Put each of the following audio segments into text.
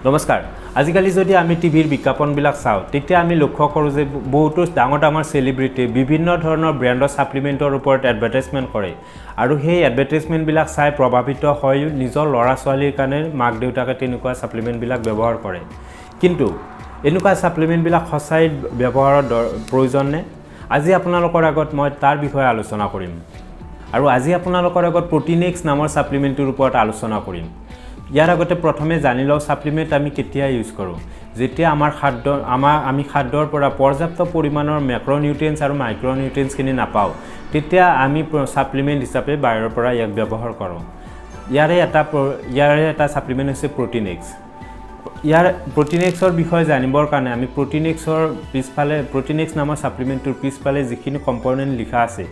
নমস্কাৰ। আজিকালি যদি আমি টিভিৰ বিজ্ঞাপনবিলাক চাওঁ, তেতিয়া আমি লক্ষ্য কৰোঁ যে বহুতো ডাঙৰ ডাঙৰ চেলিব্ৰিটি বিভিন্ন ধৰণৰ ব্ৰেণ্ডৰ ছাপ্লিমেণ্টৰ ওপৰত এডভাৰটাইজমেণ্ট কৰে আৰু সেই এডভাৰটাইজমেণ্টবিলাক চাই প্ৰভাৱিত হৈ নিজৰ ল'ৰা ছোৱালীৰ কাৰণে মাক দেউতাকে তেনেকুৱা ছাপ্লিমেণ্টবিলাক ব্যৱহাৰ কৰে। কিন্তু এনেকুৱা ছাপ্লিমেণ্টবিলাক সঁচাই ব্যৱহাৰৰ প্ৰয়োজন নে? আজি আপোনালোকৰ আগত মই তাৰ বিষয়ে আলোচনা কৰিম আৰু আজি আপোনালোকৰ আগত প্ৰ'টিনেক্স নামৰ ছাপ্লিমেণ্টটোৰ ওপৰত আলোচনা কৰিম। ইয়াৰ আগতে প্ৰথমে জানি লওঁ ছাপ্লিমেণ্ট আমি কেতিয়া ইউজ কৰোঁ। যেতিয়া আমাৰ খাদ্য আমি খাদ্যৰ পৰা পৰ্যাপ্ত পৰিমাণৰ মেক্ৰ'নিউট্ৰিয়েণ্টছ আৰু মাইক্ৰ'নিউট্ৰিয়েণ্টছখিনি নাপাওঁ, তেতিয়া আমি ছাপ্লিমেণ্ট হিচাপে বাহিৰৰ পৰা ইয়াক ব্যৱহাৰ কৰোঁ। ইয়াৰে এটা ছাপ্লিমেণ্ট হৈছে প্ৰ'টিনেক্স। ইয়াৰ প্ৰ'টিনেক্সৰ বিষয়ে জানিবৰ কাৰণে আমি প্ৰ'টিনেক্সৰ পিছফালে, প্ৰ'টিনেক্স নামৰ ছাপ্লিমেণ্টটোৰ পিছফালে যিখিনি কম্প'নেণ্ট লিখা আছে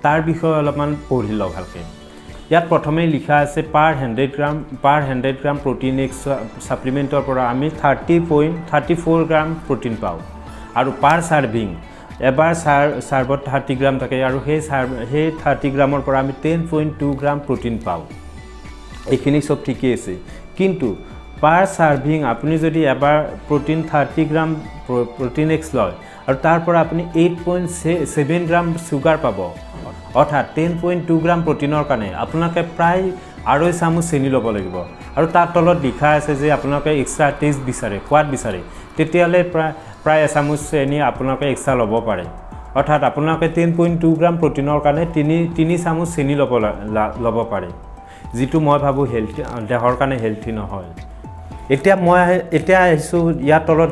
তাৰ বিষয়ে অলপমান পঢ়ি লওঁ ভালকৈ। ইয়াত প্ৰথমেই লিখা আছে পাৰ 100 গ্ৰাম প্ৰ'টিনেক্স ছাপ্লিমেণ্টৰ পৰা আমি 30.34 গ্ৰাম প্ৰ'টিন পাওঁ আৰু পাৰ চাৰ্ভিং, এবাৰ চাৰ্ভত 30 গ্ৰাম থাকে আৰু সেই 30 গ্ৰামৰ পৰা আমি 10.2 গ্ৰাম প্ৰ'টিন পাওঁ। এইখিনি চব ঠিকেই আছে, কিন্তু পাৰ চাৰ্ভিং আপুনি যদি এবাৰ প্ৰ'টিন 30 গ্ৰাম প্ৰ'টিনেক্স লয় আৰু তাৰ পৰা আপুনি 8.7 গ্ৰাম চুগাৰ পাব, অৰ্থাৎ 10.2 গ্ৰাম প্ৰ'টিনৰ কাৰণে আপোনালোকে প্ৰায় 2.5 চামুচ চেনি ল'ব লাগিব। আৰু তাৰ তলত লিখা আছে যে আপোনালোকে এক্সট্ৰা টেষ্ট বিচাৰে, সোৱাদ বিচাৰে, তেতিয়াহ'লে প্ৰায় এচামুচ চেনি আপোনালোকে এক্সট্ৰা ল'ব পাৰে। অৰ্থাৎ আপোনালোকে 10.2 গ্ৰাম প্ৰ'টিনৰ কাৰণে তিনি চামুচ চেনি ল'ব পাৰে, যিটো মই ভাবোঁ দেহৰ কাৰণে হেল্থি নহয়। এতিয়া মই এতিয়া আহিছোঁ ইয়াৰ তলত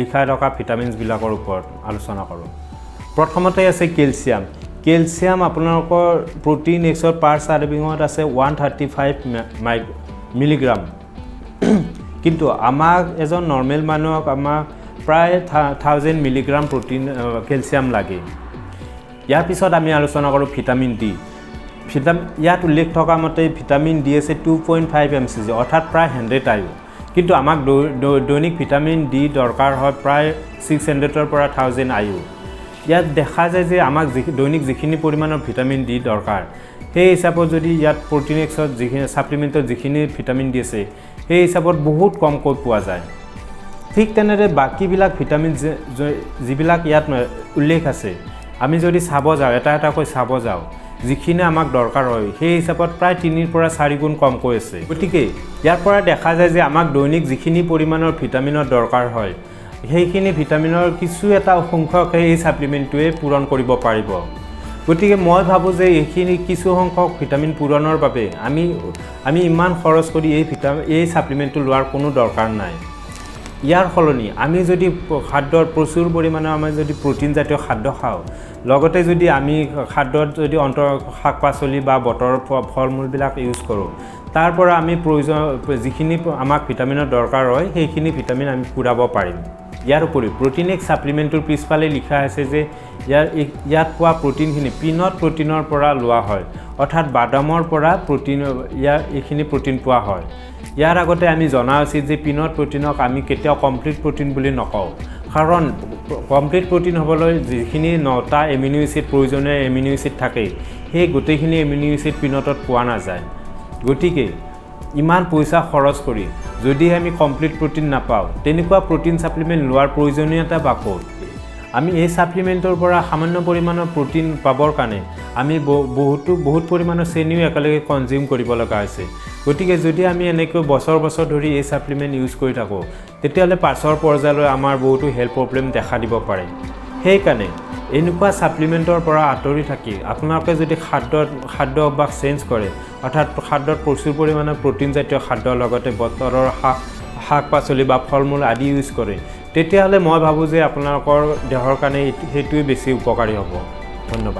লিখা থকা ভিটামিনছবিলাকৰ ওপৰত আলোচনা কৰোঁ। প্ৰথমতে আছে কেলছিয়াম। কেলছিয়াম আপোনালোকৰ প্ৰ'টিন এক্সৰ পাৰ চাৰ্ভিঙত আছে 135 মিলিগ্ৰাম, কিন্তু আমাক এজন নৰ্মেল মানুহক আমাক প্ৰায় 1000 মিলিগ্ৰাম প্ৰ'টিন কেলছিয়াম লাগে। ইয়াৰ পিছত আমি আলোচনা কৰোঁ ভিটামিন ডি। ইয়াত উল্লেখ থকা মতে ভিটামিন ডি আছে 2.5 mcg, অৰ্থাৎ প্ৰায় 100 আইউ। কিন্তু আমাক দৈনিক ভিটামিন ডি দৰকাৰ হয় প্ৰায় 600ৰ পৰা 1000 আইউ। ইয়াত দেখা যায় যে আমাক দৈনিক যিখিনি পৰিমাণৰ ভিটামিন ডি দৰকাৰ, সেই হিচাপত যদি ইয়াত প্ৰ'টিনেক্সত যিখিনি ছাপ্লিমেণ্টত যিখিনি ভিটামিন ডি আছে, সেই হিচাপত বহুত কমকৈ পোৱা যায়। ঠিক তেনেদৰে বাকীবিলাক ভিটামিন যিবিলাক ইয়াত উল্লেখ আছে, আমি যদি চাব যাওঁ, এটা এটাকৈ চাব যাওঁ, যিখিনি আমাক দৰকাৰ হয় সেই হিচাপত প্ৰায় 3ৰ পৰা 4 গুণ কমকৈ আছে। গতিকে ইয়াৰ পৰা দেখা যায় যে আমাক দৈনিক যিখিনি পৰিমাণৰ ভিটামিনৰ দৰকাৰ হয়, সেইখিনি ভিটামিনৰ কিছু এটা সংখ্যকহে এই ছাপ্লিমেণ্টটোৱে পূৰণ কৰিব পাৰিব। গতিকে মই ভাবোঁ যে এইখিনি কিছু সংখ্যক ভিটামিন পূৰণৰ বাবে আমি ইমান খৰচ কৰি এই ছাপ্লিমেণ্টটো লোৱাৰ কোনো দৰকাৰ নাই। ইয়াৰ সলনি আমি যদি খাদ্যৰ প্ৰচুৰ পৰিমাণে আমি যদি প্ৰ'টিনজাতীয় খাদ্য খাওঁ, লগতে যদি আমি খাদ্যত যদি শাক পাচলি বা বতৰৰ ফল মূলবিলাক ইউজ কৰোঁ, তাৰ পৰা আমি প্ৰয়োজন যিখিনি আমাক ভিটামিনৰ দৰকাৰ হয়, সেইখিনি ভিটামিন আমি পূৰাব পাৰিম। ইয়াৰ উপৰিও প্ৰ'টিনেক্স ছাপ্লিমেণ্টটোৰ পিছফালে লিখা আছে যে ইয়াত পোৱা প্ৰ'টিনখিনি পিনট প্ৰ'টিনৰ পৰা লোৱা হয়, অৰ্থাৎ বাদামৰ পৰা প্ৰ'টিন ইয়াৰ এইখিনি প্ৰ'টিন পোৱা হয়। ইয়াৰ আগতে আমি জনা উচিত যে পিনট প্ৰ'টিনক আমি কেতিয়াও কমপ্লিট প্ৰ'টিন বুলি নকওঁ, কাৰণ কমপ্লিট প্ৰ'টিন হ'বলৈ যিখিনি নটা এমিনো এচিড, প্ৰয়োজনীয় এমিনো এচিড থাকে, সেই গোটেইখিনি এমিনো এচিড পিনটত পোৱা নাযায়। গতিকে ইমান পইচা খৰচ কৰি যদি আমি কমপ্লিট প্ৰ'টিন নাপাওঁ, তেনেকুৱা প্ৰ'টিন ছাপ্লিমেণ্ট লোৱাৰ প্ৰয়োজনীয়তা বা ক'ত? আমি এই ছাপ্লিমেণ্টৰ পৰা সামান্য পৰিমাণৰ প্ৰ'টিন পাবৰ কাৰণে আমি বহুত পৰিমাণৰ চেনিও একেলগে কনজিউম কৰিব লগা হৈছে। গতিকে যদি আমি এনেকৈ বছৰ বছৰ ধৰি এই ছাপ্লিমেণ্ট ইউজ কৰি থাকোঁ, তেতিয়াহ'লে পাছৰ পৰ্যায়লৈ আমাৰ বহুতো হেল্থ প্ৰব্লেম দেখা দিব পাৰে। সেইকাৰণে এনেকুৱা ছাপ্লিমেণ্টৰ পৰা আঁতৰি থাকি আপোনালোকে যদি খাদ্য অভ্যাস চেঞ্জ কৰে, অৰ্থাৎ খাদ্যত প্ৰচুৰ পৰিমাণৰ প্ৰ'টিনজাতীয় খাদ্যৰ লগতে বতৰৰ শাক পাচলি বা ফল মূল আদি ইউজ কৰে, তেতিয়াহ'লে মই ভাবোঁ যে আপোনালোকৰ দেহৰ কাৰণে সেইটোৱে বেছি উপকাৰী হ'ব। ধন্যবাদ।